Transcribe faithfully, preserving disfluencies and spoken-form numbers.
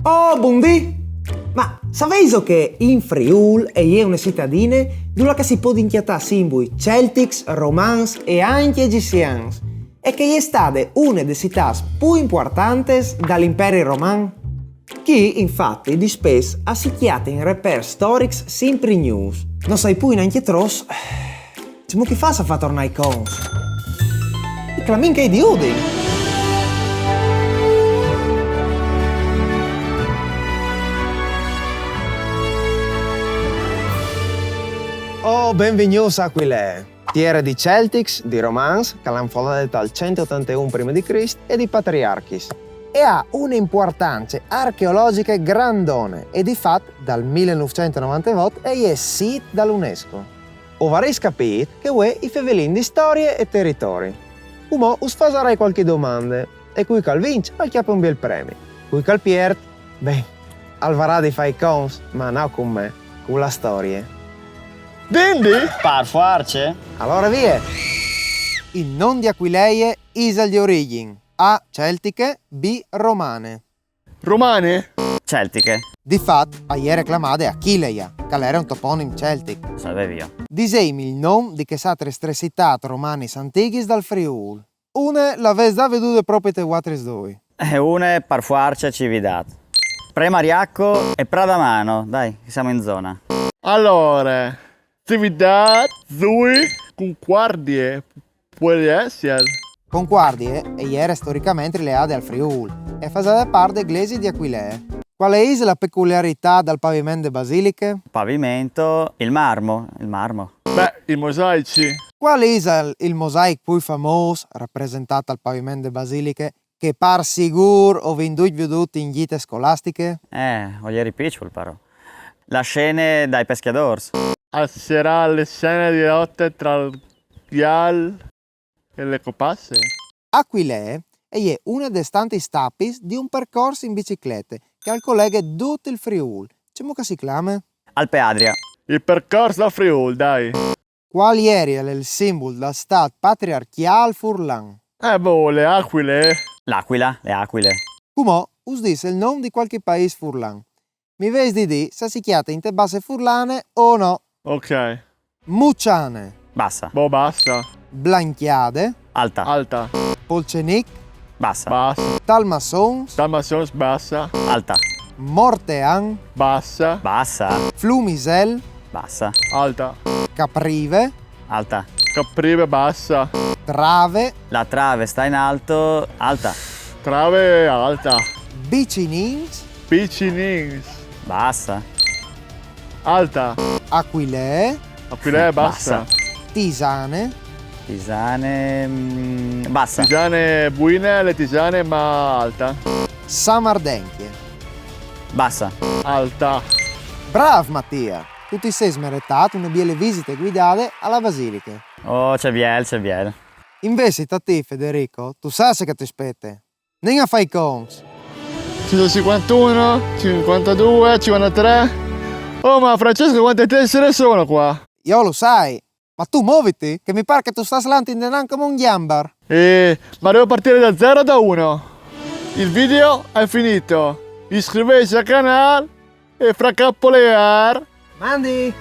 Oh, bundì! Ma saveiso che in Friûl e je une citadine dulà che si podin cjatâ simbui celtics, romans e ancje egjîs, e che e je stade une des citâts plui impuartantis dal Imperi Roman? Chi, infati, dispès a si cjatin repers storics simpri gnûfs. No sai plui nancje trops. Cemût che i fâs a fâ tornâ i cons? I clamin chei di Udin. Oh, benvignûts a Aquilee, tiere di celtics, di romans, che le àn fondade tal cent e otanteun prime di Crist, e di patriarchis. E à une impuartance archeologjiche grandone e di fat dal mil nûfcent e novantevot e je sît dal UNESCO. O varês capît che vuê i fevelìn di storie e teritori. Cumò us fasarai cualchi domande e cui che al vinç al cjape un biel premi. Cui che al piert, ben, al varà di fâ i cons, ma no cun me, cu la storie. Dindi? Par fuarce? Alore vie! Il non di Aquilee isal di origjin: A, celtiche, B, romane. Romane? Celtiche. Di fat, e jere clamade Aquileia, che al jere un toponim celtic. Savevi jo. Diseimi il non di chês altris trê citâts romanis antighis dal Friûl. Une le vês za viodûde propit vualtris doi. E une par fuarce Cividât. Premariaco e Pradamano, dai, che siamo in zona. Alore, Cividât, Zui, Concuardie, puedie jessi. Concuardie e jere storichementri leade al Friûl e e faseve part de glesie di Aquilee. Cuale ise la peculiaritât dal paviment de basiliche? Paviment, il marmo, il marmo. Beh, i mosaici. Cuâl isal il mosaic plui famôs rapresentât tal paviment de basiliche, che par sigûr o vin ducj viodût in gjite scolastiche? Eh, o jeri piçul però. La scene dai pescjadôrs. Al sarà la scene di lote tra il gjal e le copasse. Aquilee e je une des tantis tapis di un percors in biciclete che al coleghe dut il Friûl. Cemût che si clame? Alpe Adria. Il percors dal Friûl, dai. Cuâl jerial il simbul dal stât patriarcjâl furlan? Eh, boh, le acuile. L'aquila, le aquile. Cumò us dîs il non di cualchi paîs furlan. Mi vês di dî se si cjate inte basse furlane o no. Ok. Muçane. Bassa. Boh, bassa. Blancjade. Alta. Alta. Polcenic. Bassa. Bassa. Talmassons. Talmassons, bassa. Alta. Mortean. Bassa. Bassa. Flumisel. Bassa. Alta. Caprive. Alta. Caprive, bassa. Trave. La trave sta in alto, alta. Trave, alta. Bicinins. Bicinins. Bassa. Alta. Aquilee. Aquilee, bassa. Bassa. Tisane. Tisane, mm, bassa. Tisane buine, le tisane, ma alta. Samardentje. Bassa. Alta. Brâf, Mattia! Tu ti sês meretât une biele visite guidade a la basiliche. Oh, ce biel, ce biel. Invezit a ti, Federico, tu sâs ce che ti spiete. Nin a fâ i cons. Centocinquantuno, cinquantadue, cinquantatré. Oh, ma Francesco, quante tessere sono qua? Jo lu sai, ma tu moviti, che mi pâr che tu stâs lant indenant come un gjambar. Eh, ma devo partire da zero o da uno? Il video è finito. Iscrivetevi al canale e fracapolear. Mandi!